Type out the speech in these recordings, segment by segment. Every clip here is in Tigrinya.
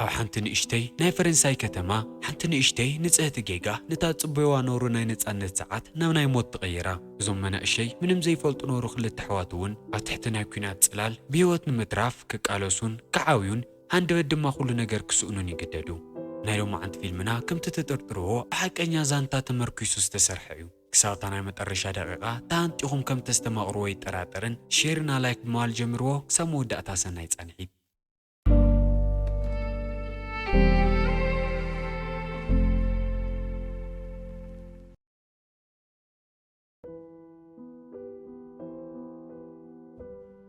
ኣብ ሓንቲ ንእሽተይ ናይ ፈረንሳይ ከተማ፣ ሓንቲ ንእሽተይ ንጽህቲ ጌጋ ነታ ጽበይዋ ኖሩ ናይ ነጻነት ሰዓት ናብ ናይ ሞት ትቐይራ። እዞም መናእሸይ ምንም ዘይፈልጡ ኖሩ ክልተ ኣሕዋት እውን ኣብ ትሕቲ ናይ ኲናት ጽላል ብህይወት ንምትራፍ ክቃለሱን ክዓብዩን፣ ሃንደበት ድማ ኩሉ ነገር ክስእኑን ይግደዱ። ናይ ሎማዓንቲ ፊልምና ከምቲ ትጥርጥርዎ ብሓቀኛ ዛንታ ተመርኪሱ ዝተሰርሐ እዩ። ክሳብ እታ ናይ መጠረሻ ደቂቓ ተሃንጢኹም ከም ተስተማቕርዎ ይጠራጠርን፣ ሼርና ላይክ ብምባል ጀምርዎ። ክሳብ መወዳእታ ሰናይ ጻንሒት።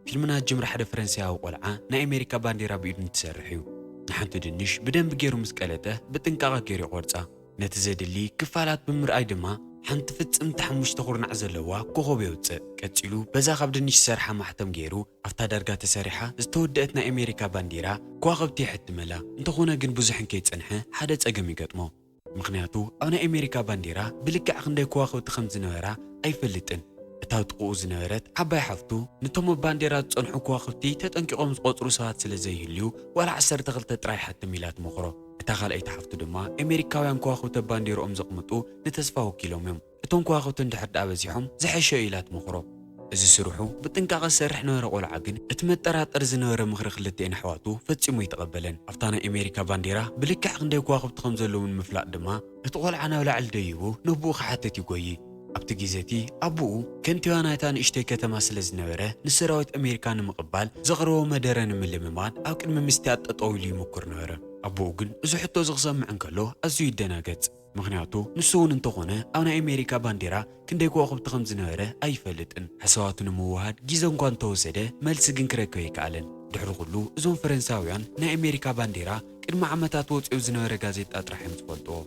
ፊልምና ጅምር ሓደ ፈረንሳያዊ ቆልዓ ናይ ኣሜሪካ ባንዴራ ብኢዱ እንትሰርሕ እዩ። ንሓንቲ ድንሽ ብደንቢ ገይሩ ምስ ቀለጠ ብጥንቃቐ ገይሩ ይቖርጻ። ነቲ ዘድሊ ክፋላት ብምርኣይ ድማ ሓንቲ ፍጽምቲ ሓሙሽተ ኩርናዕ ዘለዋ ኮኾብ የውጽእ። ቀጺሉ በዛ ካብ ድንሽ ዝሰርሓ ማሕተም ገይሩ ኣብታ ዳርጋ ተሰሪሓ ዝተወደአት ናይ ኣሜሪካ ባንዴራ ከዋኽብቲ የሕትመላ። እንተኾነ ግን ብዙሕ እንከይጸንሐ ሓደ ጸገም ይገጥሞ። ምኽንያቱ ኣብ ናይ ኣሜሪካ ባንዴራ ብልክዕ ክንደይ ከዋኽብቲ ከም ዝነበራ ኣይፈልጥን። እታ ጥቕኡ ዝነበረት ዓባይ ሓፍቱ ነቶም ኣብ ባንዴራ ዝጸንሑ ከዋኽብቲ ተጠንቂቖም ዝቖጽሩ ሰባት ስለ ዘይህልዩ ዋላ ዓሰርተ ክልተ ጥራይ ሓትም ኢላ ትመኽሮ። እታ ካልኣይቲ ሓፍቱ ድማ ኣሜሪካውያን ከዋኽብቲ ኣብ ባንዴርኦም ዘቕምጡ ንተስፋ ወኪሎም እዮም። እቶም ከዋኽብቲ እንድሕር ደኣ በዚሖም ዝሐሸ እዩ ኢላ ትመኽሮ። እዚ ስርሑ ብጥንቃቐ ዝሰርሕ ነበረ ቆልዓ ግን እቲ መጠራጠሪ ዝነበረ ምኽሪ ክልቲኤን ኣሕዋቱ ፈጺሙ ኣይተቐበለን። ኣብታ ናይ ኣሜሪካ ባንዴራ ብልክዕ ክንደይ ከዋኽብቲ ከም ዘለዉ ንምፍላጥ ድማ እቲ ቆልዓ ናብ ላዕሊ ደይቡ ነቦኡ ክሓትት ይጎዪ። ኣብቲ ግዜ እቲ ኣቦኡ ከንቲባ ናይታ ንእሽተይ ከተማ ስለ ዝነበረ ንሰራዊት ኣሜሪካ ንምቕባል ዘቕረቦ መደረ ንምልምማድ ኣብ ቅድሚ ምስትያት ጠጠው ኢሉ ይምኩር ነበረ። ኣቦኡ ግን እዚ ሕቶ እዚ ክሰምዕ እንከሎ ኣዝዩ ይደናገጽ። ምኽንያቱ ንሱ እውን እንተኾነ ኣብ ናይ ኣሜሪካ ባንዴራ ክንደይ ከዋኽብቲ ከም ዝነበረ ኣይፈልጥን። ሓሳባቱ ንምውሃድ ግዜ እንኳ እንተወሰደ መልሲ ግን ክረክብ ኣይከኣለን። ድሕሪ ኩሉ እዞም ፈረንሳውያን ናይ ኣሜሪካ ባንዴራ ቅድሚ ዓመታት ወፂኡ ዝነበረ ጋዜጣ ጥራሕ እዮም ዝፈልጥዎ።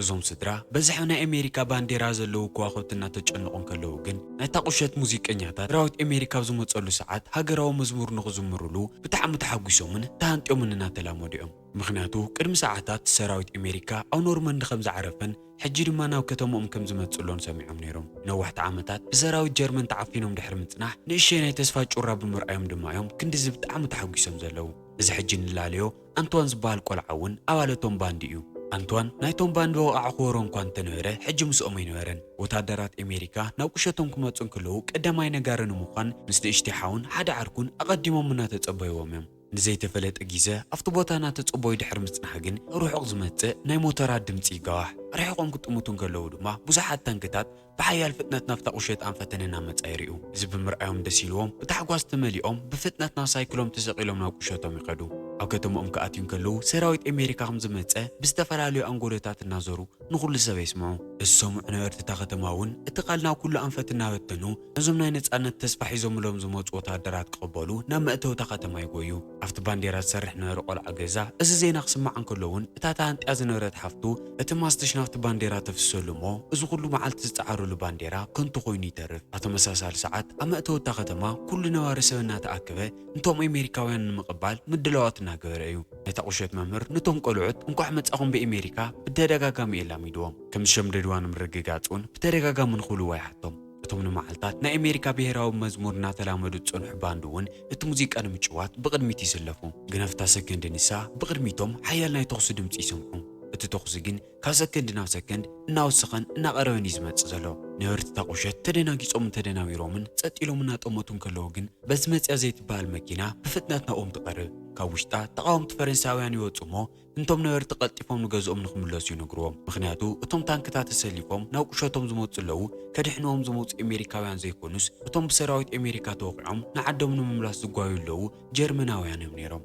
እዞም ስድራ በዝሒ ናይ ኣሜሪካ ባንዴራ ዘለዉ ከዋኽብቲ እናተጨነቑ እንከለዉ ግን ናይታ ቁሸት ሙዚቀኛታት ሰራዊት ኣሜሪካ ኣብ ዝመፀሉ ሰዓት ሃገራዊ መዝሙር ንኽዝምሩሉ ብጣዕሚ ተሓጒሶምን ተሃንጢዮምን እናተላመዱ እዮም። ምኽንያቱ ቅድሚ ሰዓታት ሰራዊት ኣሜሪካ ኣብ ኖርመንዲ ከም ዝዓረፈን ሕጂ ድማ ናብ ከተምኦም ከም ዝመፅእሎን ሰሚዖም ነይሮም። ነዋሕቲ ዓመታት ብሰራዊት ጀርመን ተዓፊኖም ድሕሪ ምፅናሕ ንእሸይ ናይ ተስፋ ጩራ ብምርኣዮም ድማ እዮም ክንድዚ ብጣዕሚ ተሓጒሶም ዘለዉ። እዚ ሕጂ እንላለዮ ኣንቷን ዝበሃል ቆልዓ እውን ኣባለቶም ባንዲ እዩ። ኣንቷን ናይቶም ባንዲ ወቓዒ ክወሮ እኳ እንተነበረ ሕጂ ምስኦም ኣይነበረን። ወታደራት ኣሜሪካ ናብ ቁሸቶም ክመፁ እንከለዉ ቀዳማይ ነጋሪ ንምዃን ምስ ንእሽተይ ሓውን ሓደ ዓርኩን ኣቐዲሞም እናተፀበይዎም እዮም። ንዘይተፈለጠ ግዜ ኣብቲ ቦታ እናተጸበዩ ድሕሪ ምጽናሕ ግን ርሑቕ ዝመጽእ ናይ ሞተራት ድምጺ ይጋዋሕ። ርሒቖም ክጥምቱ እንከለዉ ድማ ብዙሓት ታንክታት ብሓያል ፍጥነት ናብታ ቁሸት ኣንፈተን እናመጻ ይርእዩ። እዚ ብምርኣዮም ደስ ኢልዎም ብታሕጓስ ተመሊኦም ብፍጥነት ናብ ሳይክሎም ተሰቒሎም ናብ ቁሸቶም ይኸዱ። ኣብ ከተማኦም ክኣትዩ እንከለዉ ሰራዊት ኣሜሪካ ከም ዝመጸ ብዝተፈላለዩ ኣንጎሎታት እናዞሩ ንኹሉ ሰብ የስምዑ። ዝሰምዑ ነበርቲ እታ ከተማ እውን እቲ ቃል ናብ ኩሉ ኣንፈት እናበተኑ ነዞም ናይ ነጻነት ተስፋ ሒዞምሎም ዝመጹ ወታደራት ክቕበሉ ናብ መእተዊ እታ ከተማ ይጎዩ። ኣብቲ ባንዴራ ዝሰርሕ ነበረ ቆልዓ ገዛ እዚ ዜና ክስማዕ እንከሎ እውን እታ ተሃንጥያ ዝነበረት ሓፍቱ እቲ ማስትሽ ናብቲ ባንዴራ ተፍስሰሉ እሞ እዚ ኩሉ መዓልቲ ዝጸዓረሉ ባንዴራ ከንቱ ኮይኑ ይተርፍ። ኣብ ተመሳሳሊ ሰዓት ኣብ መእተዊ እታ ከተማ ኩሉ ነባሪ ሰብ እናተኣከበ ነቶም ኣሜሪካውያን ንምቕባል ምድላዋት እናገበረ እዩ። ነታ ቁሸት መምህር ነቶም ቆልዑት እንኳዕ መጻኹም ብኣሜሪካ ብተደጋጋሚ የላሚድዎም። ከም ዝሸምደድዋ ንምርግጋጽ እውን ብተደጋጋሚ ንኽብልዋ ይሓቶም። እቶም ንመዓልታት ናይ ኣሜሪካ ብሄራዊ መዝሙር እናተላመዱ ዝጸንሑ ባንድ እውን እቲ ሙዚቃ ንምጭዋት ብቕድሚት ይስለፉ። ግን ኣብታ ሰከንድ ንሳ ብቕድሚቶም ሓያል ናይ ተኹሲ ድምጺ ይሰምዑ። እቲ ተኹሲ ግን ካብ ሰከንድ ናብ ሰከንድ እናወሰኸን እናቐረበን እዩ ዝመጽእ ዘሎ። ነበርቲ እታ ቁሸት ተደናጊጾምን ተደናዊሮምን ጸጥ ኢሎም እናጠመቱ እንከለዉ ግን በቲ መጽያ ዘይትበሃል መኪና ብፍጥነት ናብኦም ትቐርብ። ካብ ውሽጣ ተቓወምቲ ፈረንሳውያን ይወጹ እሞ እንቶም ነበርቲ ቀልጢፎም ንገዝኦም ንኽምለሱ ይነግርዎም። ምኽንያቱ እቶም ታንክታት ተሰሊፎም ናብ ቁሸቶም ዝመጹ ኣለዉ፣ ከድሕንዎም ዝመጹ ኣሜሪካውያን ዘይኮኑስ እቶም ብሰራዊት ኣሜሪካ ተወቒዖም ንዓዶም ንምምላስ ዝጓዩ ኣለዉ ጀርመናውያን እዮም ነይሮም።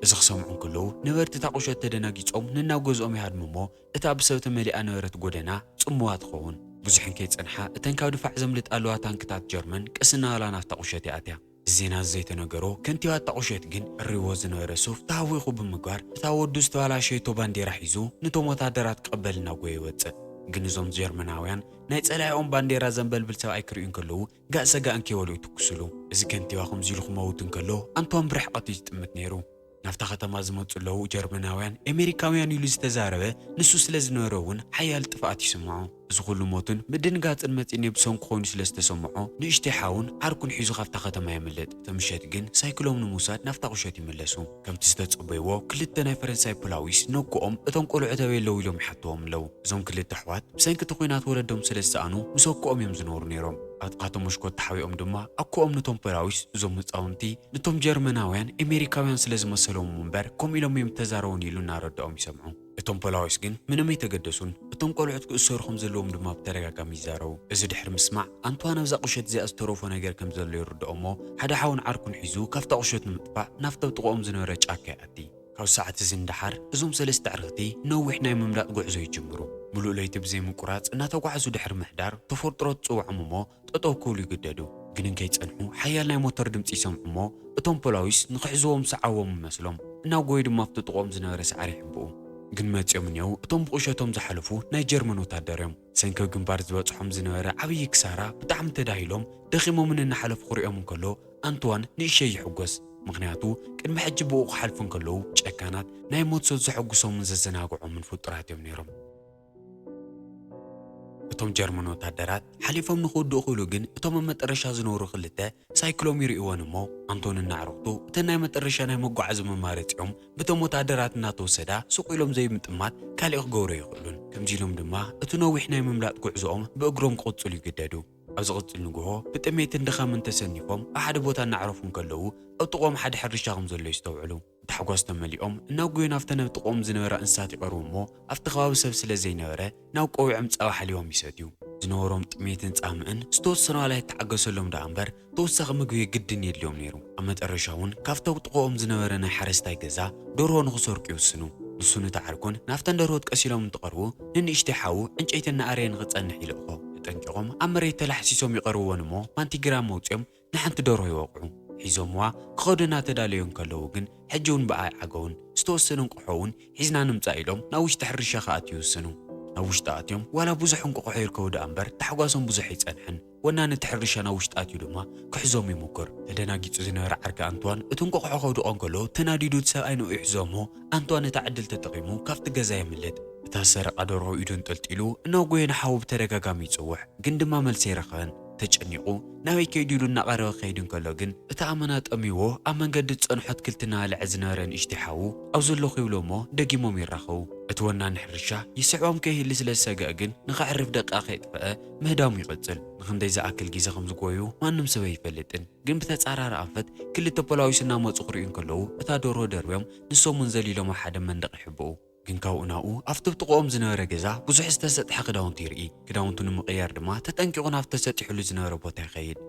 እዚ ክሰምዑ እንከለዉ ነበርቲ እታ ቁሸት ተደናጊጾም ነናብ ገዝኦም ይሃድሙ እሞ እታ ብሰብ ተመሊኣ ነበረት ጎደና ጽምዋ ትኸውን። ብዙሕ እንከይጸንሓ እተን ካብ ድፋዕ ዘምልጣ ኣለዋ ታንክታት ጀርመን ቀስ እናበላ ናብታ ቁሸት ይኣትያ። እዚ ዜና እዚ ዘይተነገሮ ከንቲባ እታ ቁሸት ግን እሪዎ ዝነበረ ሱፍ ተሃዊኹ ብምግባር እታ ወዱ ዝተባላሸየቶ ባንዴራ ሒዙ ነቶም ወታደራት ክቕበል እናጎየ ይወጽእ። ግን እዞም ጀርመናውያን ናይ ጸላኢኦም ባንዴራ ዘንበልብል ሰብኣይ ክርእዩ እንከለዉ ጋእ ሰጋእ እንከይበሉ ይትኩስሉ። እዚ ከንቲባ ከምዚ ኢሉ ክመውት እንከሎ ኣንቶን ብርሕቐት እዩ ዝጥምት ነይሩ። ናብታ ከተማ ዝመጹ ኣለዉ ጀርመናውያን ኣሜሪካውያን ኢሉ ዝተዛረበ ንሱ ስለ ዝነበረ እውን ሓያል ጥፍኣት ይስምዖ። እዚ ኩሉ ሞትን ምድንጋጽን መጺኔ ብሰንኩ ኮይኑ ስለ ዝተሰምዖ፣ ንእሽተይ ሓውን ዓርኩን ሒዙ ካብታ ከተማ የምልጥ። እቲ ምሸት ግን ሳይክሎም ንምውሳድ ናብታ ቁሸት ይምለሱ። ከምቲ ዝተጸበይዎ፣ ክልተ ናይ ፈረንሳይ ፖላዊስ ነኮኦም እቶም ቆልዑ ተበይ ኣለዉ ኢሎም ይሓትዎም ኣለዉ። እዞም ክልተ ኣሕዋት ብሰንኪ እቲ ኲናት ወለዶም ስለ ዝሰኣኑ፣ ምስ ኣኮኦም እዮም ዝነብሩ ነይሮም። ኣብቲ ካቶ መሽኮት ተሓቢኦም ድማ ኣኮኦም ነቶም ፖላዊስ፣ እዞም ህጻውንቲ፣ ነቶም ጀርመናውያን ኤሜሪካውያን ስለ ዝመሰሎም እምበር፣ ከምኡ ኢሎም እዮም ተዛረቡን ኢሉ እናረድኦም ይሰምዑ። እቶም ፖላዊስ ግን ምንም ኣይተገደሱን። እቶም ቆልዑት ክእሰሩ ከም ዘለዎም ድማ ብተደጋጋሚ ይዛረቡ። እዚ ድሕሪ ምስማዕ፣ ኣንቷን ኣብዛ ቁሸት እዚኣ ዝተረፎ ነገር ከም ዘሎ ይርድኦ እሞ፣ ሓደ ሓውን ዓርኩን ሒዙ ካብታ ቁሸት ንምጥፋእ ናብቲ ኣብ ጥቕኦም ዝነበረ ጫካ ይኣቲ። ካብ ሰዓት እዚ ንደሓር፣ እዞም ሰለስተ ኣዕርኽቲ ነዊሕ ናይ ምምላጥ ጉዕዞ ይጅምሩ። ምሉእ ለይቲ ብዘይ ምቁራጽ እናተጓዕዙ ድሕሪ ምሕዳር፣ ተፈጥሮ ትጽውዖም እሞ፣ ጠጠው ክብሉ ይግደዱ። ግን እንከይጸንሑ፣ ሓያል ናይ ሞተር ድምጺ ይሰምዑ እሞ፣ እቶም ፖላዊስ ንኽሕዝዎም ሰዓዎም ይመስሎም። እናጎዩ ድማ ኣብቲ ጥቕኦም ዝነበረ ሳዕሪ ይሕብኡ። ግን መጺኦም እኒአው፣ እቶም ብቑሸቶም ዝሓለፉ ናይ ጀርመን ወታደር እዮም። ሰንኪ ግንባር ዝበጽሖም ዝነበረ ዓብዪ ክሳራ ብጣዕሚ ተዳሂሎም፣ ደኺሞምን እናሓለፉ ክሪኦም እንከሎ፣ ኣንትዋን ንእሸይ ይሕጎስ። ምኽንያቱ፣ ቅድሚ ሕጂ ብኡ ክሓልፉ እንከለዉ፣ ጨካናት፣ ናይ ሞት ሰብ ዘሐጉሶምን ዘዘናግዖምን ፍጡራት እዮም ነይሮም። እቶም ጀርመን ወታደራት ሓሊፎም ንኽውድኡ ክብሉ ግን፣ እቶም ኣብ መጠረሻ ዝነበሩ ክልተ ሳይክሎም ይርእይወን እሞ፣ ኣንቶንን ኣዕሩኽቱ እተን ናይ መጠረሻ ናይ መጓዓዚ መማረጺኦም ብቶም ወታደራት እናተወሰዳ፣ ስቕ ኢሎም ዘይምጥማት ካሊእ ክገብሩ ኣይኽእሉን። ከምዚ ኢሎም ድማ እቲ ነዊሕ ናይ ምምላጥ ጉዕዞኦም ብእግሮም ክቕጽሉ ይግደዱ። ኣብ ዝቕጽል ንግሆ፣ ብጥሜትን ድኻምን ተሰኒፎም ኣብ ሓደ ቦታ እናዕረፉ እንከለዉ፣ ኣብ ጥቕኦም ሓደ ሕርሻ ከም ዘሎ ይስተውዕሉ። ብታሕጓስ ተመሊኦም እናጎዩ ናብተን ኣብ ጥቕኦም ዝነበራ እንስሳት ይቐርቡ እሞ፣ ኣብቲ ከባቢ ሰብ ስለ ዘይነበረ፣ ናብ ቀዊዖም ጸባ ሓሊቦም ይሰትዩ። ዝነበሮም ጥሜትን ጻምእን ዝተወሰነ ዋላ ይተዓገሰሎም ደኣ እምበር፣ ተወሳኺ ምግቢ የግድን የድልዮም ነይሩ። ኣብ መጠረሻ እውን ካብቲ ኣብ ጥቕኦም ዝነበረ ናይ ሓረስታይ ገዛ ደርሆ ንኽሰርቁ ይውስኑ። ንሱን እቲ ዓርኩን ናብተን ደርሆት ቀስ ኢሎም እንትቐርቡ፣ ንንእሽተይ ሓዉ ዕንጨይቲ እናኣረየ ንኽጸንሕ ይልእኾ። ተጠንቂቖም ኣብ መሬት ተላሕሲሶም ይቐርብወን እሞ፣ ማንቲግራም መውጺኦም ንሓንቲ ደርሆ ይወቕዑ። ሒዞምዋ ክኸዱ እናተዳለዩ እንከለዉ ግን፣ ሕጂ እውን ብኣ ኣይዓገቡን። ዝተወሰነ እንቋሖ እውን ሒዝና ንምጻእ ኢሎም ናብ ውሽጢ ሕርሻ ክኣትዩ ይውስኑ። ናብ ውሽጢ ኣትዮም ዋላ ብዙሕ እንቋቑሖ ይርከቡ ደኣ እምበር፣ ታሕጓሶም ብዙሕ ኣይጸንሐን። ወናኒ እቲ ሕርሻ ናብ ውሽጢ ኣትዩ ድማ ክሕዞም ይሙክር። ተደናጊጹ ዝነበረ ዓርኪ ኣንትዋን እቲ እንቋቑሖ ከውድቖ እንከሎ፣ ተናዲዱ እቲ ሰብኣይ ንኡ ይሕዞ እሞ፣ ኣንትዋን ነታ ዕድል ተጠቒሙ ካብቲ ገዛ የምልጥ። እታ ዝሰረቓ ደርሆ ኢዱ እንጠልጢሉ እናጎየ ንሓዉ ብተደጋጋሚ ይጽውዕ፣ ግን ድማ መልሲ ኣይረኸበን። ተጨኒቑ ናበይ ከይዱ ኢሉ እናቐረበ ክኸይድ እንከሎ ግን፣ እቲ ኣመና ጠምይዎ ኣብ መንገዲ ዝጸንሖ ኣትክልቲ እናበልዐ ዝነበረ ንእሽተይ ሓዉ ኣብ ዘለኹ ይብሎ እሞ ደጊሞም ይራኸቡ። እቲ ወናኒ ሕርሻ ይስዕቦም ከይህሊ ስለ ዝሰግአ ግን፣ ንኸዕርፍ ደቂቓ ከየጥፍአ ምህዳሙ ይቕጽል። ንኽንደይ ዝኣክል ግዜ ከም ዝጎዩ ማንም ሰብ ኣይፈልጥን። ግን ብተጻራሪ ኣንፈት ክልተ ፖላዊስ እናመጹ ክርእዩ እንከለዉ፣ እታ ደርሆ ደርብዮም ንሶም እውን ዘሊሎም ኣብ ሓደ መንደቕ ይሕብኡ። ግን ካብኡ ናብኡ ኣብቲ ኣብ ጥቕኦም ዝነበረ ገዛ ብዙሕ ዝተሰጥሐ ክዳውንቲ ይርኢ። ክዳውንቱ ንምቕያር ድማ ተጠንቂቑ ናብቲ ተሰጢሑሉ ዝነበረ ቦታ ይኸይድ።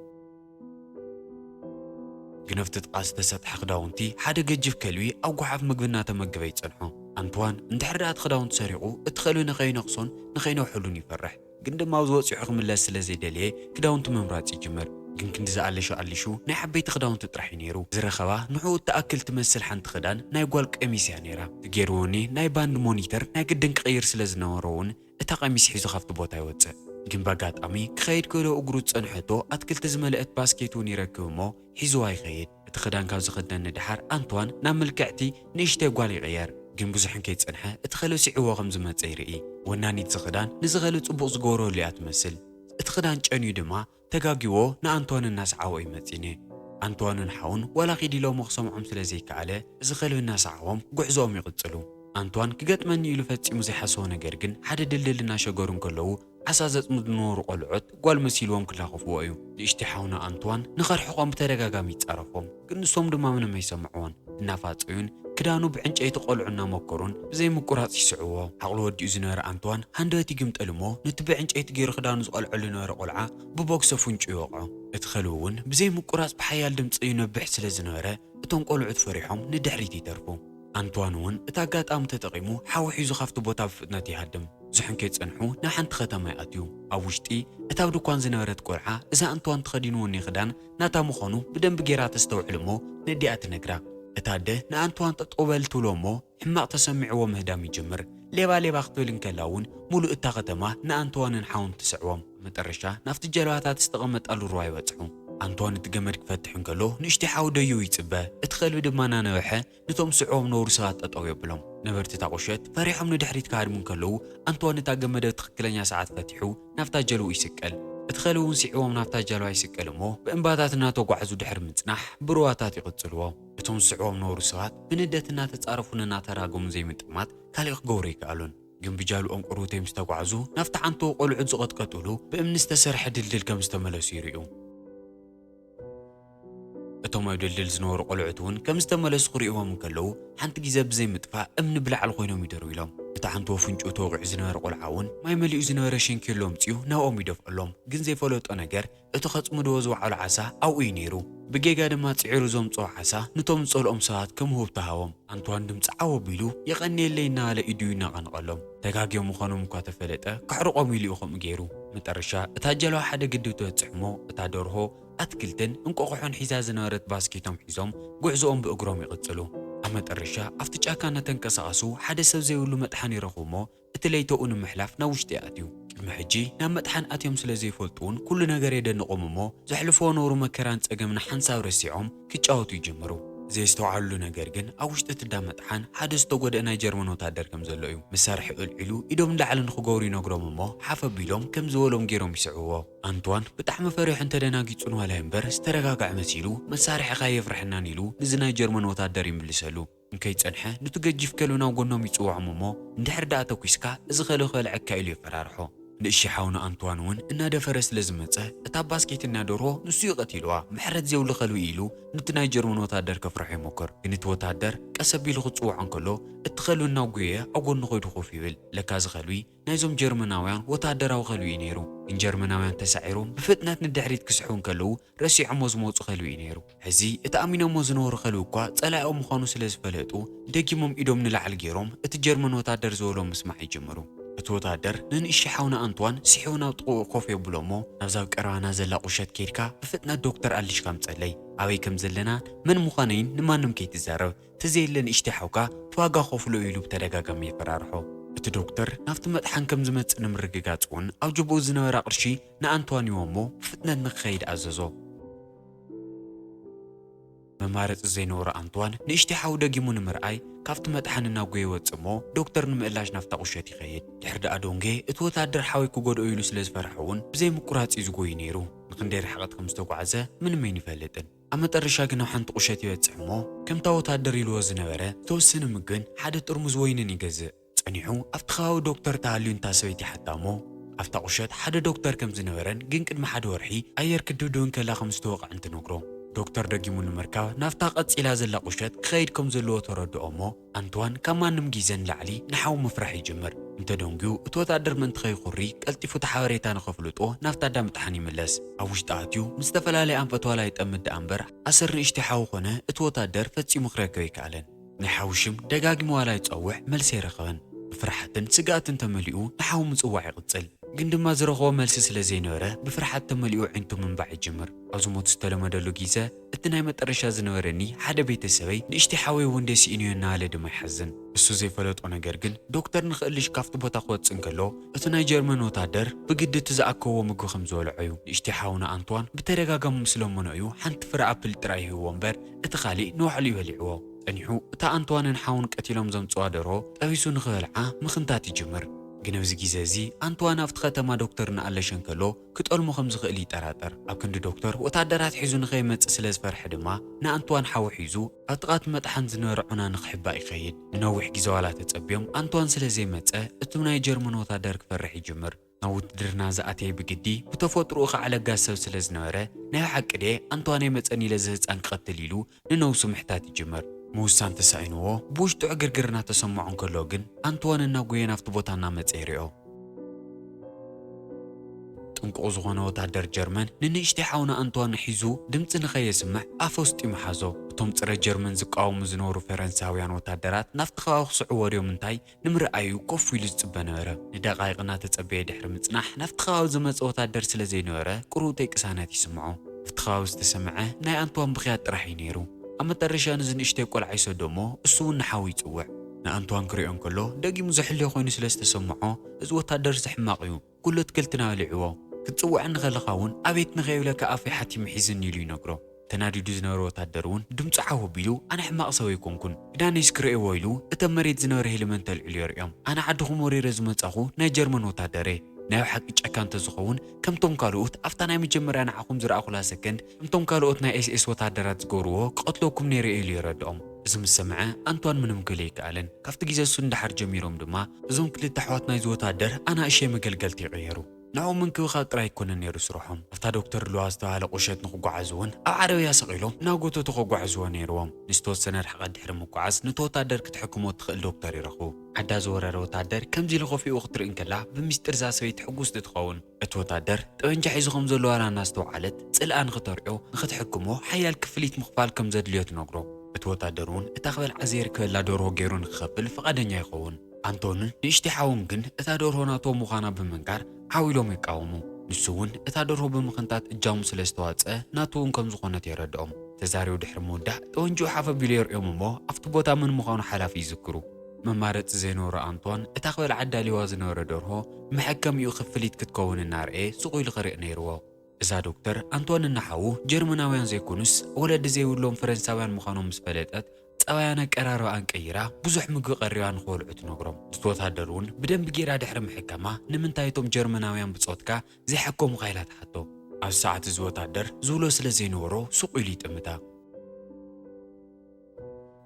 ግን ኣብቲ ጥቓ ዝተሰጥሐ ክዳውንቲ ሓደ ገጅፍ ከልቢ ኣብ ጓሓፍ ምግቢ እናተመገበ ይጸንሖ። ኣንትዋን እንድሕር ደኣ እቲ ክዳውንቲ ሰሪቑ፣ እቲ ከልቢ ንኸይነኽሶን ንኸይነውሐሉን ይፈርሕ። ግን ድማ ኣብዚ ወጺሑ ክምለስ ስለ ዘይደለየ ክዳውንቲ ምምራጽ ይጅምር። ግን ክንዲ ዝኣለሹ ኣሊሹ ናይ ዓበይቲ ክዳውንቲ ጥራሕ እዩ ነይሩ። ዝረኸባ ንዕኡ እትኣክል ትመስል ሓንቲ ክዳን ናይ ጓል ቀሚስ እያ ነይራ። እቲ ገይርዎ እኒ ናይ ባንድ ሞኒተር ናይ ግድን ክቕይር ስለ ዝነበሮ እውን እታ ቀሚስ ሒዙ ካብቲ ቦታ ይወጽእ። ግን ብኣጋጣሚ ክኸይድ ከሎ እግሩ ዝጸንሐቶ ኣትክልቲ ዝመልአት ባስኬት እውን ይረክብ እሞ ሒዝዋ ይኸይድ። እቲ ክዳን ካብ ዝኽደን ንደሓር ኣንትዋን ናብ ምልክዕቲ ንእሽተይ ጓል ይቕየር። ግን ብዙሕ እንከይጸንሐ እቲ ከልቢ ስዒዎ ከም ዝመጸ ይርኢ። ወናኒት እዚ ክዳን ነዚ ከልቢ ጽቡቕ ዝገብረሉ እያ ትመስል። እቲ ክዳን ጨንዩ ድማ ተጋግይዎ ንኣንትዋን እናሰዓቦ እዩ መጺኔ። ኣንትዋንን ሓውን ዋላ ኪድ ኢሎሞ ክሰምዖም ስለ ዘይከኣለ፣ እዚ ከልቢ እናሰዓቦም ጉዕዞኦም ይቕጽሉ። ኣንትዋን ክገጥመኒ ኢሉ ፈጺሙ ዘይሓሰቦ ነገር ግን፣ ሓደ ድልድል እናሸገሩ እንከለዉ፣ ዓሳ ዘጽምዱ ዝነበሩ ቆልዑት ጓል መሲልዎም ክላኸፍዎ እዩ። ንእሽተይ ሓውና ኣንትዋን ንኸርሕቖም ብተደጋጋሚ ይጻረፎም፣ ግን ንሶም ድማ ምንም ኣይሰምዕዎን። እናፋጸዩን ክዳኑ ብዕንጨይቲ ቆልዑ እናመከሩን ብዘይምቁራጽ ይስዕዎ። ዓቕሉ ወዲኡ ዝነበረ ኣንትዋን ሃንደበት ይግምጠል እሞ፣ ነቲ ብዕንጨይቲ ገይሩ ክዳኑ ዝቐልዐሉ ዝነበረ ቆልዓ ብቦክስ ኣፍንጭኡ ይወቕዖ። እቲ ከልቢ እውን ብዘይምቁራጽ ብሓያል ድምጺ ይነብሕ ስለ ዝነበረ፣ እቶም ቆልዑት ፈሪሖም ንድሕሪት ይተርፉ። ኣንትዋን እውን እቲ ኣጋጣሚ ተጠቒሙ ሓዊ ሒዙ ካብቲ ቦታ ብፍጥነት ይሃድም። ብዙሕ እንከይጸንሑ ናብ ሓንቲ ከተማ ይኣትዩ። ኣብ ውሽጢ እታ ኣብ ድኳን ዝነበረት ቆልዓ፣ እዛ ኣንትዋን ተኸዲንዎ እኒኦ ክዳን ናታ ምዃኑ ብደንቢ ገይራ ተስተውዕል እሞ ነዲኣ ትነግራ። እታ ኣደ ንኣንትዋን ጠጠው በል ትብሎ እሞ፣ ሕማቕ ተሰሚዕዎ ምህዳም ይጅምር። ሌባ ሌባ ክትብል እንከላ እውን፣ ሙሉእ እታ ከተማ ንኣንትዋንን ሓውን ትስዕቦም። መጠረሻ ናብቲ ጀልባታት ዝተቐመጣሉ ሩባ ይበጽሑ። ኣንትዋን እቲ ገመድ ክፈትሕ እንከሎ፣ ንእሽተይ ሓው ደይቡ ይጽበ። እቲ ከልቢ ድማ እናነብሐ ነቶም ዝስዕቦም ነበሩ ሰባት ጠጠው የብሎም። ነበርቲ እታ ቁሸት ፈሪሖም ንድሕሪት ክሃድሙ እንከለዉ፣ ኣንትዋን እታ ገመደ ትኽክለኛ ሰዓት ፈቲሑ ናብታ ጀልባኡ ይስቀል። እቲ ኸልቢ እውን ስዒዎም ናብታ ጀልባ ይስቀል እሞ፣ ብእምባታት እናተጓዕዙ ድሕሪ ምጽናሕ ብሩባታት ይቕጽልዎ። እቶም ዝስዕዎም ነበሩ ሰባት ብንደት እናተጻረፉን እናተራገሙን ዘይምጥማት ካልእ ክገብሩ ኣይከኣሉን። ግን ብጃልኦም ቅሩተይ ምስ ተጓዕዙ፣ ናብቲ ዓንቶ ቆልዑት ዝቐጥቀጡሉ ብእምኒ ዝተሰርሐ ድልድል ከም ዝተመለሱ ይርእዩ። እቶም ኣብ ድልድል ዝነበሩ ቆልዑት እውን ከም ዝተመለሱ ክርእይዎም እንከለዉ፣ ሓንቲ ግዜ ብዘይ ምጥፋእ እምኒ ብላዕሊ ኮይኖም ይደርብሎም። እቲ ዓንቶ ኣፍንጭኡ ተወቒዑ ዝነበረ ቆልዓ እውን ማይ መሊኡ ዝነበረ ሸንኬሎ ኣምጺኡ ናብኦም ይደፍኣሎም። ግን ዘይፈለጦ ነገር፣ እቲ ከጽምድዎ ዝወዓሉ ዓሳ ኣብኡ እዩ ነይሩ። ብጌጋ ድማ ጽዒሩ ዘምጽኦ ዓሳ ነቶም ዝጸልኦም ሰባት ከም ውህብቶ ሃቦም። ኣንትዋን ድምጺ ዓው ኣቢሉ፣ "የቐንየለይ" እናበለ ኢዱ ይነቓንቐሎም። ተጋግዮም ምዃኖም እኳ ተፈለጠ፣ ከሕርቖም ኢሉ እዩ ከምኡ ገይሩ። መጠረሻ እታ ጀልባ ሓደ ግድብ ትበጽሕ እሞ፣ እታ ደርሆ፣ ኣትክልትን እንቋቑሖን ሒዛ ዝነበረት ባስኬቶም ሒዞም ጉዕዞኦም ብእግሮም ይቕጽሉ። ኣብ መጠረሻ ኣብቲ ጫካ እናተንቀሳቐሱ ሓደ ሰብ ዘይብሉ መጥሓን ይረኽቡ እሞ፣ እቲ ለይቶኡ ንምሕላፍ ናብ ውሽጢ ይኣትዩ። ቅድሚ ሕጂ ናብ መጥሓን ኣትዮም ስለ ዘይፈልጡ እውን ኩሉ ነገር የደንቖም እሞ፣ ዘሕልፍዎ ነበሩ መከራን ጸገምን ሓንሳብ ረሲዖም ክጫወቱ ይጅምሩ። ዘየስተውዓልሉ ነገር ግን፣ ኣብ ውሽጢ እቲ እንዳ መጥሓን ሓደ ዝተጎድአ ናይ ጀርመን ወታደር ከም ዘሎ እዩ። መሳርሒ ኣልዒሉ ኢዶም ንላዕሊ ንኽገብሩ ይነግሮም እሞ፣ ሓፍ ኣቢሎም ከም ዝበሎም ገይሮም ይስዕብዎ። ኣንትዋን ብጣዕሚ ፈሪሑን ተደናጊጹን ዋላ እምበር፣ ዝተረጋግዐ መሲሉ፣ "መሳርሒኻ የፍርሐናን" ኢሉ ንዚ ናይ ጀርመን ወታደር ይምልሰሉ። እንከይጸንሐ፣ ነቲ ገጂፍ ከልቢ ናብ ጎኖም ይጽውዖም እሞ፣ "እንድሕር ደኣ ተኲስካ፣ እዚ ከልቢ ከብልዐካ" ኢሉ የፈራርሖ። ንእሽተይ ሓው ንኣንትዋን እውን እናደፈረ ስለ ዝመጸ፣ እታ ባስኬት እና ደርሆ ንሱ እዩ ቀቲልዋ፣ ምሕረት ዘይብሉ ከልቢ ኢሉ ነቲ ናይ ጀርመን ወታደር ከፍርሖ ይሞክር። ግን እቲ ወታደር ቀስ ኣቢሉ ክጽውዖ እንከሎ፣ እቲ ከልቢ እናጎየየ ኣብ ጎኑ ከይዱ ኮፍ ይብል። ለካ እዚ ከልቢ ናይዞም ጀርመናውያን ወታደራዊ ከልቢ እዩ ነይሩ። ግን ጀርመናውያን ተሳዒሮም ብፍጥነት ንድሕሪት ክስሕቡ እንከለዉ፣ ረሲዖሞ ዝመጹ ከልቢ እዩ ነይሩ። ሕዚ እቲ ኣሚኖሞ ዝነበሩ ከልቢ እኳ ጸላኢኦም ምዃኑ ስለ ዝፈለጡ፣ ደጊሞም ኢዶም ንላዕሊ ገይሮም እቲ ጀርመን ወታደር ዝበሎ ምስማዕ ይጅምሩ። እቲ ወታደር ንንእሽተይ ሓውና ኣንትዋን ስሒቡ ናብ ጥቕኡ ኮፍ የብሎ እሞ፣ "ናብዛ ኣብ ቀረባና ዘላ ቁሸት ከይድካ ብፍጥነት ዶክተር ኣሊሽካ ምጸለይ። ኣበይ ከም ዘለና፣ መን ምዃነይን ንማንም ከይትዛረብ። ተዘየለ ንእሽተይ ሓውካ እቲ ዋጋ ከፍሎ" ኢሉ ብተደጋጋሚ የፈራርሖ። እቲ ዶክተር ናብቲ መጥሓን ከም ዝመጽእ ንምርግጋጽ እውን ኣብ ጅብኡ ዝነበራ ቅርሺ ንኣንትዋን ይህቦ እሞ ብፍጥነት ንክኸይድ ኣዘዞ። መማረጺ ዘይነበሮ ኣንትዋን ንእሽተይ ሓው ደጊሙ ንምርኣይ ካብቲ መጥሓን እናጎየ ይወጽእ እሞ ዶክተር ንምእላሽ ናብታ ቁሸት ይኸይድ። ድሕሪ ደኣ ዶንጌ እቲ ወታደር ሓወይ ክጎድኦ ኢሉ ስለ ዝፈርሐ እውን ብዘይ ምቁራጽ እዩ ዝጎዩ ነይሩ። ንኽንደይ ርሕቐት ከም ዝተጓዕዘ ምንም ኣይንፈልጥን። ኣብ መጠረሻ ግን ኣብ ሓንቲ ቁሸት ይበጽሕ እሞ፣ ከምታ ወታደር ኢልዎ ዝነበረ ዝተወሰነ ምግብን ሓደ ጥርሙዝ ወይንን ይገዝእ። ጸኒሑ ኣብቲ ከባቢ ዶክተር ተሃልዩ እንታ ሰበይቲ ይሓታ እሞ፣ ኣብታ ቁሸት ሓደ ዶክተር ከም ዝነበረን ግን ቅድሚ ሓደ ወርሒ ኣየር ክትድብድብ እንከላ ከም ዝተወቕዐን ትነግሮ። ዶክተር ደጊሙ ንምርካብ ናብታ ቀጺላ ዘላ ቁሸት ክኸይድ ከም ዘለዎ ተረድኦ እሞ፣ ኣንትዋን ካብ ማንም ግዜ ንላዕሊ ንሓው ምፍራሕ ይጅምር። እንተ ደንጉዩ፣ እቲ ወታደር ምእንቲ ከይኹሪ፣ ቀልጢፉ እቲ ሓበሬታ ንኸፍልጦ ናብታ ኣዳ ምጥሓን ይምለስ። ኣብ ውሽጢ ኣትዩ፣ ምስ ዝተፈላለየ ኣንፈት ዋላ ይጠምት ደኣ እምበር፣ ኣሰር ንእሽተይ ሓው ኾነ እቲ ወታደር ፈጺሙ ክረክብ ኣይከኣለን። ናይ ሓው ሽም ደጋጊሙ ዋላ ይጸውዕ፣ መልሲ ኣይረኸበን። ብፍርሓትን ስግኣትን ተመሊኡ ንሓው ምጽዋዕ ይቕጽል። ግን ድማ ዝረኽቦ መልሲ ስለ ዘይነበረ፣ ብፍርሓት ተመሊኡ ኣዒንቱ ምንባዕ ይጅምር። ኣብዚ ሞት ዝተለመደሉ ግዜ፣ እቲ ናይ መጠረሻ ዝነበረኒ ሓደ ቤተሰበይ ንእሽተይ ሓወይ እውን ደይ ስኢኑዮ እናበለ ድማ ይሓዝን። እሱ ዘይፈለጦ ነገር ግን፣ ዶክተር ንኽእልሽ ካብቲ ቦታ ክወጽእ እንከሎ፣ እቲ ናይ ጀርመን ወታደር ብግዲ እቲ ዝኣከብዎ ምግቢ ከም ዝበልዖ እዩ። ንእሽተይ ሓውና ኣንትዋን ብተደጋጋሚ ምስ ለመኖ እዩ ሓንቲ ፍረ ኣፕል ጥራይ ይህብዎ እምበር፣ እቲ ካሊእ ንባዕሉ እዩ በሊዕዎ። ጸኒሑ፣ እታ ኣንትዋንን ሓውን ቀቲሎም ዘምጽዋ ደርሆ ጠቢሱ ንኽበልዓ ምኽንታት ይጅምር። ግን ኣብዚ ግዜ እዚ ኣንትዋን ኣብቲ ከተማ ዶክተር እናኣለሸ እንከሎ ክጠልሞ ከም ዝኽእል ይጠራጠር። ኣብ ክንዲ ዶክተር ወታደራት ሒዙ ንኸይመጽእ ስለ ዝፈርሐ ድማ ንኣንትዋን ሓው ሒዙ ኣብ ጥቓ እቲ መጥሓን ዝነበረ ዑና ንኽሕባእ ይኸይድ። ንነዊሕ ግዜ ዋላ ተጸብዮም ኣንትዋን ስለ ዘይመጸ እቱ ናይ ጀርመን ወታደር ክፈርሕ ይጅምር። ናብ ውትድርና ዝኣተየ ብግዲ ብተፈጥሮኡ ከዓ ለጋስ ሰብ ስለ ዝነበረ ናይ ሓቂ ድየ ኣንትዋን ኣይመጸን ኢለ እዚ ህጻን ክቐትል ኢሉ ንነብሱ ምሕታት ይጅምር። ምውሳን ተሳኢንዎ ብውሽጡ ዕግርግር እናተሰምዖ እንከሎ ግን ኣንትዋን እናጎየ ናብቲ ቦታ እናመጸ ይሪኦ። ጥንቁቕ ዝኾነ ወታደር ጀርመን ንንእሽተይ ሓውና ኣንትዋን ሒዙ ድምጺ ንኸየስምዕ ኣፈ ውስጢ ምሓዞ። እቶም ጽረ ጀርመን ዝቃወሙ ዝነበሩ ፈረንሳውያን ወታደራት ናብቲ ከባቢ ክስዕዎ ድዮም እንታይ ንምርኣዩ ኮፍ ኢሉ ዝጽበ ነበረ። ንደቓይቕ እናተጸበየ ድሕሪ ምጽናሕ ናብቲ ከባቢ ዝመጸ ወታደር ስለ ዘይነበረ ቁሩብተይ ቅሳነት ይስምዖ። ኣብቲ ከባቢ ዝተሰምዐ ናይ ኣንትዋን ብኽያት ጥራሕ እዩ ነይሩ። ኣብ መጠረሻ ነዚ ንእሽተይ ቆልዓ ይሰዶ እሞ እሱ እውን ንሓው ይጽውዕ። ንኣንትዋን ክሪኦ እንከሎ ደጊሙ ዘሕልዮ ኮይኑ ስለ ዝተሰምዖ፣ "እዚ ወታደር እዚ ሕማቕ እዩ፣ ኩሉ ኣትክልትና በሊዕዎ። ክትጽውዐኒ ከለኻ እውን ኣቤት ንኸይብለካ ኣፈይ ሓቲሙ ሒዝኒ" ኢሉ ይነግሮ። ተናዲዱ ዝነበረ ወታደር እውን ድምፁ ዓው ኣቢሉ፣ ኣነ ሕማቕ ሰብ ኣይኮንኩን፣ ክዳነይስ ክርእይዎ ኢሉ እተን መሬት ዝነበረ ሄልመንት ኣልዒሉ የርእዮም። ኣነ ዓድኹም ወሪረ ዝመጻኹ ናይ ጀርመን ወታደር እየ። ናይ ሓቂ ጨካን እንተዝኸውን፣ ከምቶም ካልኦት ኣብታ ናይ መጀመርያ ንዓኹም ዝረኣኹላ ሰከንድ፣ ከምቶም ካልኦት ናይ ኤስኤስ ወታደራት ዝገብርዎ ክቐትለኩም ነይረ ኢሉ የረድኦም። እዚ ምስ ሰምዐ ኣንቷን ምንም ክብል ኣይከኣለን። ካብቲ ግዜ እሱ ንደሓር ጀሚሮም ድማ እዞም ክልተ ኣሕዋት ናይዚ ወታደር ኣናእሸይ መገልገልቲ ይቕየሩ። ንዕኡ ምንክብኻብ ጥራይ ኣይኮነን ነይሩ ስርሖም። ኣብታ ዶክተር ሉዋ ዝተባህለ ቁሸት ንኽጓዓዙ እውን ኣብ ዓረብያ ሰቒሎም እናጎተቱ ከጓዕዝዎ ነይርዎም። ንዝተወሰነ ርሕቐት ድሕሪ ምጓዓዝ ነቲ ወታደር ክትሕክሞ እትኽእል ዶክተር ይረኽቡ። ዓዳ ዝወረረ ወታደር ከምዚ ኢሉ ከፊኡ ክትርኢ እንከላ ብሚስጢር እዛ ሰበይቲ ሕጉስቲ ትኸውን። እቲ ወታደር ጠበንጃ ሒዙ ከም ዘሎ ዋላ እናስተውዓለት ጽልኣ ንኽተርዕዮ ንኽትሕክሞ ሓያል ክፍሊት ምኽፋል ከም ዘድልዮ ትነግሮ። እቲ ወታደር እውን እታ ክበልዓ ዘየርከበላ ደርሆ ገይሩ ንክኸፍል ፍቓደኛ ይኸውን። ኣንቶንን ንእሽተይ ሓውን ግን እታ ደርሆ ናቶም ምዃና ብምንካር ዓው ኢሎም ይቃወሙ። ንሱ እውን እታ ደርሆ ብምኽንታት እጃሙ ስለ ዝተዋጽአ ናቱ እውን ከም ዝኾነት የረድኦም። ተዛሪቡ ድሕሪ ምውዳእ ጠወንጅኡ ሓፍ ኣቢሉ የርእዮም እሞ ኣብቲ ቦታ መን ምዃኑ ሓላፊ ይዝክሩ። መማረጺ ዘይነበሮ ኣንቷን እታ ክበልዓ ኣዳልይዋ ዝነበረ ደርሆ መሐከሚኡ ክፍሊት ክትከውን እናርኣየ ስቕ ኢሉ ክርኢ ነይርዎ። እዛ ዶክተር ኣንቶንና ሓዉ ጀርመናውያን ዘይኮኑስ ወለዲ ዘይብሎም ፈረንሳውያን ምዃኖም ምስ ፈለጠት ጸባያን ኣቀራርባኣን ቀይራ ብዙሕ ምግቢ ቀሪባ ንኽበልዑ ትነግሮም። እቲ ወታደር እውን ብደንቢ ጌራ ድሕሪ ምሕካማ ንምንታይ እቶም ጀርመናውያን ብጾትካ ዘይሓከሙኻ ኢላ ትሓቶ። ኣብዚ ሰዓት እዚ ወታደር ዝብሎ ስለ ዘይነበሮ ሱቕ ኢሉ ይጥምታ።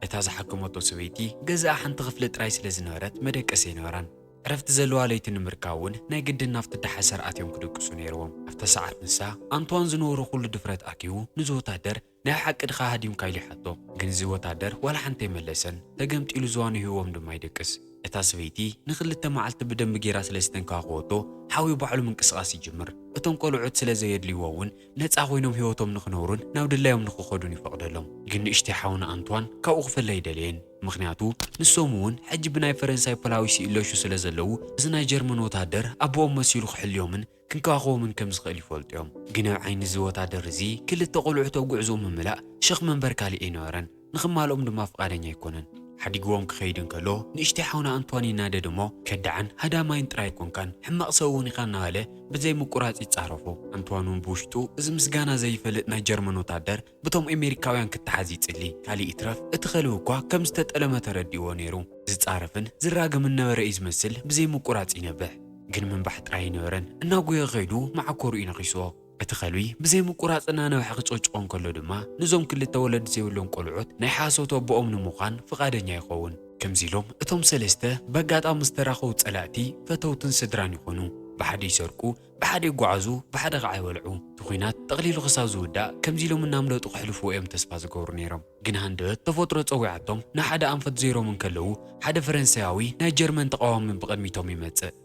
እታ ዝሓከመቶ ሰበይቲ ገዛኣ ሓንቲ ክፍሊ ጥራይ ስለ ዝነበረት መደቀሲ ኣይነበራን። ዕረፍቲ ዘለዋ ለይቲ ንምርካብ እውን ናይ ግድን ናብቲ ደሓሰር ኣትዮም ክድቅሱ ነይርዎም። ኣብታ ሰዓት ንሳ ኣንቷን ዝነበሮ ኩሉ ድፍረት ኣኪቡ ነዚ ወታደር ናይ ሓቂ ድኻ ሃዲምካ ኢሉ ይሓቶ። ግን እዚ ወታደር ዋላ ሓንቲ ኣይመለሰን። ተገምጢሉ ዝዋኑ ሂብዎም ድማ ይድቅስ። እታ ሰበይቲ ንኽልተ መዓልቲ ብደንቢ ጌራ ስለ ዝተንከባኸበቶ ሓዊ ባዕሉ ምንቅስቓስ ይጅምር። እቶም ቆልዑት ስለ ዘየድልይዎ እውን ነጻ ኮይኖም ህይወቶም ንኽነብሩን ናብ ድላዮም ንኽኸዱን ይፈቕደሎም። ግን ንእሽተይ ሓውና ኣንቷን ካብኡ ክፍለ ኣይደለየን። ምኽንያቱ ንሶም እውን ሕጂ ብናይ ፈረንሳይ ፖላዊስ ይእለሹ ስለ ዘለዉ እዚ ናይ ጀርመን ወታደር ኣቦኦም መሲሉ ክሕልዮምን ክንከባኸቦምን ከም ዝኽእል ይፈልጡ እዮም። ግን ኣብ ዓይኒ እዚ ወታደር እዚ ክልተ ቆልዑት ኣብ ጉዕዞኡ ምምላእ ሸኽሚ እምበር ካልእ ኣይነበረን። ንኽማልኦም ድማ ፍቓደኛ ኣይኮነን። ሓዲግዎም ክኸይድ እንከሎ ንእሽተይ ሓውና ኣንቷን ይናደድ እሞ ከዳዕን ሃዳማይን ጥራይ ኣይኮንካን፣ ሕማቕ ሰብ እውን ኢኻ እናበለ ብዘይ ምቁራጽ ይጻረፎ። ኣንቷን እውን ብውሽጡ እዚ ምስጋና ዘይፈልጥ ናይ ጀርመን ወታደር ብቶም ኤሜሪካውያን ክተሓዝ ይጽሊ። ካልእ ይትረፍ እቲ ከልቢ እኳ ከም ዝተጠለመ ተረዲእዎ ነይሩ። ዝጻረፍን ዝራገምን ነበረ እዩ ዝመስል ብዘይ ምቁራጽ ይነብሕ። ግን ምንባሕ ጥራይ ኣይነበረን። እናጎየ ከይዱ መዓኮሩ እዩ ነኺስዎ። እቲ ከልቢ ብዘይ ምቁራጽ እናነብሐ ክጨጭቆ እንከሎ ድማ ነዞም ክልተ ወለዲ ዘይብሎም ቆልዑት ናይ ሓሶት ኣቦኦም ንምዃን ፍቓደኛ ይኸውን። ከምዚ ኢሎም እቶም ሰለስተ በጋጣሚ ዝተራኸቡ ጸላእቲ ፈተውትን ስድራን ይኾኑ። ብሓደ ይሰርቁ፣ ብሓደ ይጓዓዙ፣ ብሓደ ኸዓ ይበልዑ። እቲ ኲናት ጠቕሊሉ ክሳብ ዝውዳእ ከምዚ ኢሎም እናምለጡ ክሕልፍዎ እዮም ተስፋ ዝገብሩ ነይሮም። ግን ሃንደበት ተፈጥሮ ጸዊዓቶም ንሓደ ኣንፈት ዘይሮም እንከለዉ ሓደ ፈረንሳያዊ ናይ ጀርመን ተቓዋሚ ብቕድሚቶም ይመጽእ።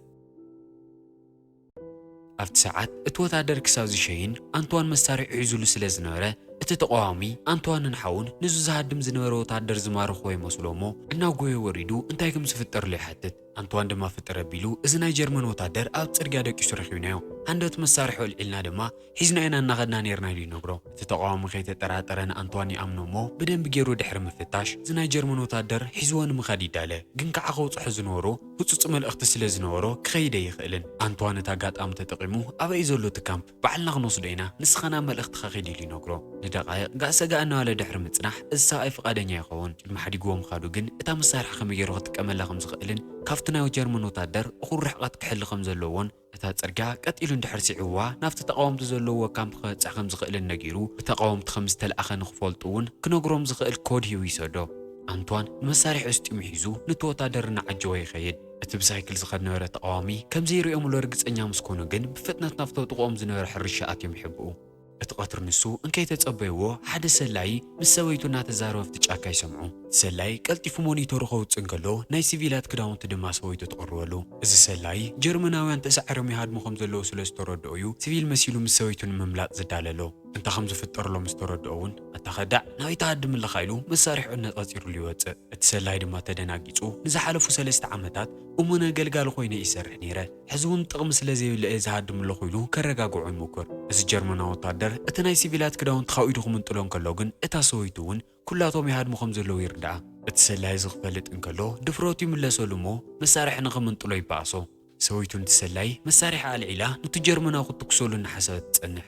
ኣብቲ ሰዓት እቲ ወታደር ክሳብ ዝሸይን ኣንቷን መሳርሒ ሒዙሉ ስለ ዝነበረ እቲ ተቓዋሚ ኣንቷንን ሓውን ንዙ ዝሃድም ዝነበረ ወታደር ዝማርኽዎ ይመስሎ እሞ እናጎየ ወሪዱ እንታይ ከም ዝፍጠርሉ ይሓትት። ኣንቷን ድማ ፍጥር ኣቢሉ እዚ ናይ ጀርመን ወታደር ኣብ ጽርግያ ደቂሱ ረኺብናዮ፣ ሃንደበት መሳርሒ ኣልዒልና ድማ ሒዝናዮ ኢና እናኸድና ኔርና ኢሉ ይነግሮ። እቲ ተቓዋሚ ከይተጠራጠረ ንኣንቷን ይኣምኖ እሞ ብደንቢ ገይሩ ድሕሪ ምፍታሽ እዚ ናይ ጀርመን ወታደር ሒዝዎ ንምኻድ ይዳለ። ግን ከዓ ከውጽሖ ዝነበሮ ህጹጽ መልእኽቲ ስለ ዝነበሮ ክኸይድ ኣይኽእልን። ኣንቷን እቲ ኣጋጣሚ ተጠቒሙ ኣበይ ዘሎ እቲ ካምፕ ባዕልና ክንወስዶ ኢና፣ ንስኻ ናብ መልእኽትኻ ኺድ ኢሉ ይነግሮ። ንደቓይቕ ጋእ ሰጋእ እናበለ ድሕሪ ምጽናሕ እዚ ሰብኣይ ፍቓደኛ ይኸውን። ቅድሚ ሓዲግዎ ምኻዱ ግን እታ መሳርሒ ከመይ ገይሩ ክጥቀመላ ከም ዝኽእልን ካብቲ ናይ ጀርመን ወታደር እኹል ርሕቐት ክሕሊ ከም ዘለዎን እታ ጽርግያ ቀጥ ኢሉ እንድሕር ስዒብዋ ናብቲ ተቓወምቲ ዘለውዎ ካምፕ ክበጽሕ ከም ዝኽእልን ነጊሩ ብተቓወምቲ ከም ዝተልኣኸ ንኽፈልጡ እውን ክነግሮም ዝኽእል ኮድ ሂቡ ይሰዶ። ኣንቷን ንመሳርሒ ኣስጢሙ ሒዙ ነቲ ወታደር እናዓጀቦ ይኸይድ። እቲ ብሳይክል ዝኸድ ነበረ ተቓዋሚ ከም ዘይርእዮምሉ ርግጸኛ ምስ ኮኑ ግን ብፍጥነት ናብቲ ጥቕኦም ዝነበረ ሕርሻ ኣትዮም ይሕብኡ። እቲ ቐትሪ ንሱ እንከይተጸበይዎ ሓደ ሰላዪ ምስ ሰበይቱ እናተዛረበ ኣብቲ ጫካ ይሰምዑ። እቲ ሰላዪ ቀልጢፉ ሞኒተሩ ከውጽእ እንከሎ ናይ ሲቪላት ክዳውንቲ ድማ ሰበይቱ ትቕርበሉ። እዚ ሰላዪ ጀርመናውያን ተሳዒሮም ይሃድሙ ከም ዘለዉ ስለ ዝተረድኦ እዩ ሲቪል መሲሉ ምስ ሰበይቱ ንምምላጥ ዝዳለሎ። እንታይ ከም ዝፍጠረሎም ዝተረድኦ እውን ኣታ ኸዳዕ ናበይ ትሃድም ኣለኻ ኢሉ መሳርሒኡ ነጻጺሩሉ ይወጽእ። እቲ ሰላዪ ድማ ተደናጊጹ ንዝሓለፉ ሰለስተ ዓመታት እሙን ኣገልጋሊ ኮይነ ይሰርሕ ነይረ፣ ሕዚ እውን ጥቕሚ ስለ ዘይብለ እየ ዝሃድም ኣለኹ ኢሉ ከረጋግዖ ይሙክር። እዚ ጀርመናዊ ወታደር እቲ ናይ ሲቪላት ክዳውንቲ ካብ ኢዱ ክምንጥሎ እንከሎ ግን እታ ሰበይቱ እውን ኩላቶም ይሃድሙ ከም ዘለዉ ይርድኣ። እቲ ሰላዪ እዚ ክፈልጥ እንከሎ ድፍረቱ ይምለሰሉ እሞ መሳርሒ ንኽምንጥሎ ይበኣሶ። ሰበይቱ ነቲ ሰላዪ መሳርሒ ኣልዒላ ነቲ ጀርመናዊ ክትትኩሰሉ እናሓሰበት ትጸንሕ።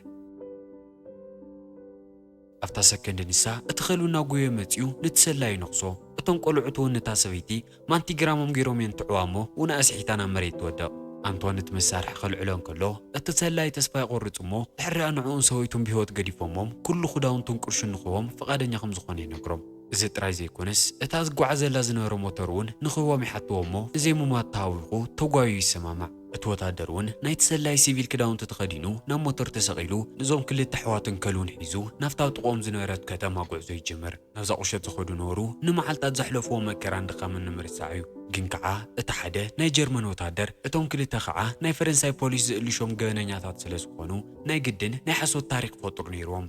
ኣብታ ሰከንድ ንሳ እቲ ከልቢ እናጎየ መጺኡ ነቲ ሰላዪ ይነኽሶ። እቶም ቆልዑት እውን ነታ ሰበይቲ ማንቲግራሞም ገይሮም የንትዕዋ እሞ ውና ኣስሒታ ናብ መሬት ትወድቕ። ኣንቶን ነቲ መሳርሒ ከልዕሎ እንከሎ እቲ ሰላዪ ተስፋ ይቖርጽ እሞ ድሕሪኣ ንዕኡን ሰበይቱን ብህይወት ገዲፎሞም ኩሉ ክዳውንቱን ቅርሹን ንክህቦም ፍቓደኛ ከም ዝኾነ ይነግሮም። እዚ ጥራይ ዘይኮነስ እታ ዝጓዓዘላ ዝነበረ ሞተር እውን ንክህቦም ይሓትዎ እሞ ንዘይምማት ተሃዊኹ ተጓዩ ይሰማማዕ። እቲ ወታደር እውን ናይቲ ሰላዪ ሲቪል ክዳውንቲ ተኸዲኑ ናብ ሞተር ተሰቒሉ ነዞም ክልተ ኣሕዋትን ከልውን ሒዙ ናብታ ኣብ ጥቕኦም ዝነበረት ከተማ ጉዕዞ ይጅምር። ናብዛ ቁሸት ዝኸዱ ነበሩ ንመዓልታት ዘሕለፍዎ መከራን ድኻምን ንምርሳዕ እዩ። ግን ከዓ እቲ ሓደ ናይ ጀርመን ወታደር እቶም ክልተ ከዓ ናይ ፈረንሳይ ፖሊስ ዝእልሾም ገበነኛታት ስለ ዝኾኑ ናይ ግድን ናይ ሓሶት ታሪክ ክፈጥሩ ነይርዎም።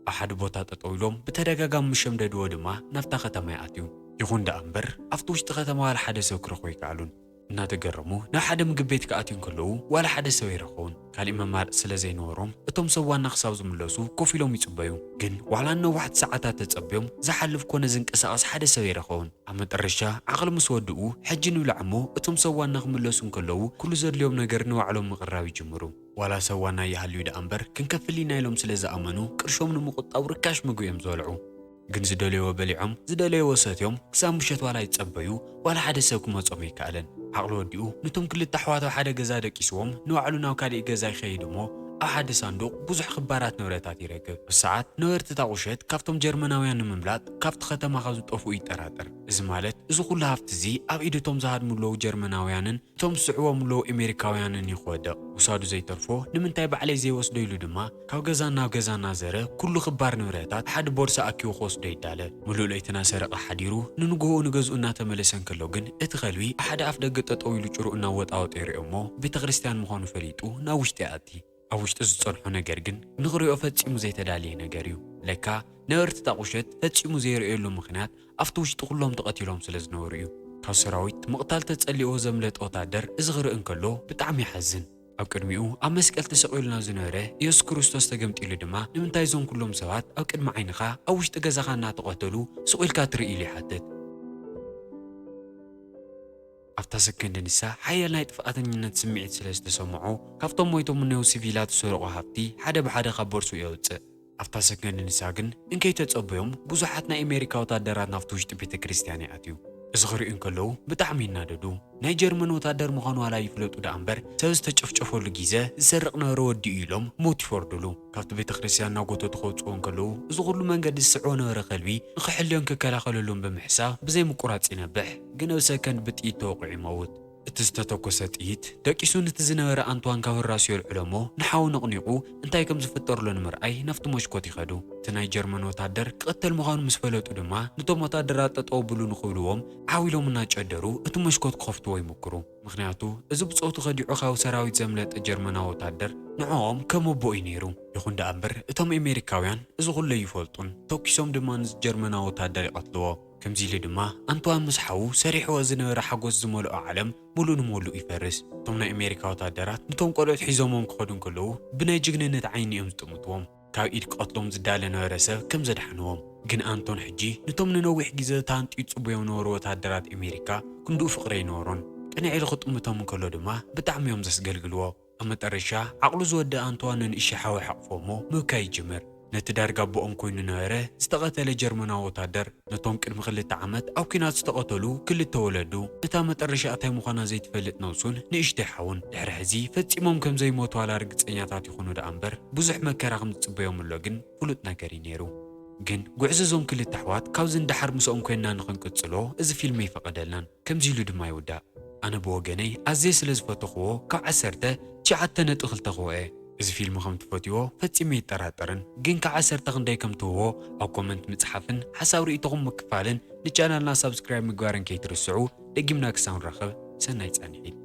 ኣብ ሓደ ቦታ ጠጠው ኢሎም ብተደጋጋሚ ምሸምደድዎ ድማ ናብታ ከተማ ይኣትዩ። ይኹን ደኣ እምበር ኣብቲ ውሽጢ ከተማ ዋላ ሓደ ሰብ ክረኽቡ ኣይከኣሉን። እናተገረሙ ናብ ሓደ ምግቢ ቤት ክኣትዩ እንከለዉ ዋላ ሓደ ሰብ ኣይረኸቡን። ካሊእ መማረፂ ስለ ዘይነበሮም እቶም ሰብ ዋና ክሳብ ዝምለሱ ኮፍ ኢሎም ይፅበዩ። ግን ዋላ ነዋሕቲ ሰዓታት ተፀብዮም ዝሓልፍ ኮነ ዝንቀሳቐስ ሓደ ሰብ ኣይረኸቡን። ኣብ መጠረሻ ዓቕሊ ምስ ወድኡ ሕጂ ንብላዕ እሞ እቶም ሰብ ዋና ክምለሱ እንከለዉ ኩሉ ዘድልዮም ነገር ንባዕሎም ምቕራብ ይጅምሩ። ዋላ ሰብ ዋና ይሃልዩ ደኣ እምበር ክንከፍል ኢና ኢሎም ስለ ዝኣመኑ ቅርሾም ንምቑጣብ ርካሽ ምግቢ እዮም ዝበልዑ። ግን ዝደለይዎ በሊዖም ዝደለይዎ ሰትዮም ክሳብ ምሸት ዋላ ይጸበዩ ዋላ ሓደ ሰብ ክመጾም ኣይከኣለን። ዓቕሊ ወዲኡ ነቶም ክልተ ኣሕዋት ኣብ ሓደ ገዛ ደቂስዎም ንባዕሉ ናብ ካሊእ ገዛ ይኸይድ እሞ ኣብ ሓደ ሳንዱቕ ብዙሕ ክባራት ንብረታት ይረክብ። ብሰዓት ነበርቲ እታ ቁሸት ካብቶም ጀርመናውያን ንምምላጥ ካብቲ ከተማ ካብ ዝጠፍኡ ይጠራጠር። እዚ ማለት እዚ ኩሉ ሃፍቲ እዚ ኣብ ኢድ እቶም ዝሃድሙ ኣለዉ ጀርመናውያንን እቶም ዝስዕቦም ኣለዉ ኣሜሪካውያንን እዩ ክወድቕ። ውሳዱ ዘይተርፎ ንምንታይ ባዕለይ ዘይወስዶ ኢሉ ድማ ካብ ገዛ ናብ ገዛ እናዘረ ኩሉ ክባር ንብረታት ሓደ ቦርሳ ኣኪቡ ክወስዶ ይዳለ። ምሉእ ለይቲ እናሰረቐ ሓዲሩ ንንግሆኡ ንገዝኡ እናተመለሰ እንከሎ ግን እቲ ከልቢ ኣብ ሓደ ኣፍ ደገ ጠጠው ኢሉ ጭሩ እናወጣወጠ ይሪኦ እሞ ቤተ ክርስቲያን ምዃኑ ፈሊጡ ናብ ውሽጢ ይኣቲ። ኣብ ውሽጢ ዝጸንሖ ነገር ግን ንኽሪኦ ፈጺሙ ዘይተዳለየ ነገር እዩ። ለካ ነበርቲ እታ ቁሸት ፈጺሙ ዘይርእየሉ ምኽንያት ኣብቲ ውሽጢ ኩሎም ተቐቲሎም ስለ ዝነበሩ እዩ። ካብ ሰራዊት ምቕታል ተጸሊእዎ ዘምለጠ ወታደር እዚ ክርኢ እንከሎ ብጣዕሚ ይሓዝን። ኣብ ቅድሚኡ ኣብ መስቀል ተሰቒሉ ናብ ዝነበረ የሱስ ክርስቶስ ተገምጢሉ ድማ ንምንታይ እዞም ኩሎም ሰባት ኣብ ቅድሚ ዓይንኻ ኣብ ውሽጢ ገዛኻ እናተቐተሉ ስቕ ኢልካ ትርኢ ኢሉ ይሓትት። ኣብታ ሰከንድ ንሳ ሓያል ናይ ጥፍኣተኝነት ስምዒት ስለ ዝተሰምዖ ካብቶም ሞይቶም እነው ሲቪላት ዝሰረቖ ሃብቲ ሓደ ብሓደ ካብ ቦርሱ የውፅእ። ኣብታ ሰከንድ ንሳ ግን እንከይተጸበዮም ብዙሓት ናይ ኣሜሪካ ወታደራት ናብቲ ውሽጢ ቤተ ክርስቲያን ይኣትዩ። እዚ ክርእዩ እንከለዉ ብጣዕሚ ይናደዱ። ናይ ጀርመን ወታደር ምዃኑ ዋላ ይፍለጡ ደኣ እምበር ሰብ ዝተጨፍጨፈሉ ግዜ ዝሰርቕ ነበረ ወዲኡ ኢሎም ሞት ይፈርዱሉ። ካብቲ ቤተ ክርስቲያን እናጎተቱ ከውፅዎ እንከለዉ እዚ ኩሉ መንገዲ ዝስዕቦ ነበረ ከልቢ ንኽሕልዮን ክከላኸለሉን ብምሕሳብ ብዘይ ምቁራፅ ይነብሕ። ግን ኣብ ሰከንድ ብጥይት ተወቒዑ ይመውት። እቲ ዝተተኮሰ ጥይት ደቂሱ ነቲ ዝነበረ ኣንቷን ካብ ህራሱ የልዕሎ እሞ ንሓው ነቕኒቑ እንታይ ከም ዝፍጠርሎ ንምርኣይ ናብቲ መሽኮት ይኸዱ። እቲ ናይ ጀርመን ወታደር ክቕተል ምዃኑ ምስ ፈለጡ ድማ ነቶም ወታደራት ጠጠው ብሉ ንኽብልዎም ዓው ኢሎም እናጨደሩ እቲ መሽኮት ክኸፍትዎ ይምክሩ። ምኽንያቱ እዚ ብጾቱ ከዲዑ ካብ ሰራዊት ዘምለጠ ጀርመናዊ ወታደር ንዕኦም ከም ኣቦ እዩ ነይሩ። ይኹን ደኣ እምበር እቶም ኣሜሪካውያን እዚ ኩሉ ኣይፈልጡን። ተኩሶም ድማ ነዚ ጀርመናዊ ወታደር ይቐትልዎ። ከምዚ ኢሉ ድማ ኣንቷን ምስ ሓዉ ሰሪሕዎ ዝነበረ ሓጎስ ዝመልኦ ዓለም ሙሉእ ንሙሉእ ይፈርስ። እቶም ናይ ኣሜሪካ ወታደራት ነቶም ቆልዑት ሒዞሞም ክኸዱ እንከለዉ ብናይ ጅግንነት ዓይኒ እዮም ዝጥምትዎም። ካብ ኢድ ክቐትሎም ዝዳለ ነበረ ሰብ ከም ዘድሓንዎም። ግን ኣንቶን ሕጂ ነቶም ንነዊሕ ግዜ ተሃንጥዩ ዝጽበዮም ነበሩ ወታደራት ኣሜሪካ ክንድኡ ፍቕሪ ኣይነበሮን። ቅንዕ ኢሉ ክጥምቶም እንከሎ ድማ ብጣዕሚ እዮም ዘስገልግልዎ። ኣብ መጠረሻ ዓቕሉ ዝወደኣ ኣንቶዋን ንንእሽቶ ሓው ይሓቕፎ እሞ ምብካይ ይጅምር። ነቲ ዳርጋ ኣቦኦም ኮይኑ ነበረ ዝተቐተለ ጀርመናዊ ወታደር፣ ነቶም ቅድሚ ክልተ ዓመት ኣብ ኲናት ዝተቐተሉ ክልተ ወለዱ፣ ነታ መጠረሻ እንታይ ምዃና ዘይትፈልጥ ነብሱን ንእሽቶ ሓውን። ድሕሪ ሕዚ ፈጺሞም ከም ዘይሞቱ ዋላ ርግጸኛታት ይኹኑ ደኣ እምበር ብዙሕ መከራ ከም ዝጽበዮም ኣሎ ግን ፍሉጥ ነገር እዩ ነይሩ። ግን ጉዕዞ እዞም ክልተ ኣሕዋት ካብዚ ንደሓር ምስኦም ኮይንና ንኽንቅጽሎ እዚ ፊልም ኣይፈቐደልናን። ከምዚ ኢሉ ድማ ይውዳእ። ኣነ ብወገነይ ኣዝየ ስለ ዝፈተኽዎ ካብ ዓሰርተ ትሽዓተ ነጥቢ ክልተ ክህቦ እየ። እዚ ፊልም ከም ትፈትይዎ ፈጺመ ኣይጠራጠርን፣ ግን ካብ ዓሰርተ ክንደይ ከም ትህቦ ኣብ ኮመንት ምጽሓፍን ሓሳብ ርእይቶኹም ምክፋልን ንቻናልና ሳብስክራይብ ምግባርን ከይትርስዑ። ደጊምና ክሳብ ንራኸብ ሰናይ ጻንሒት።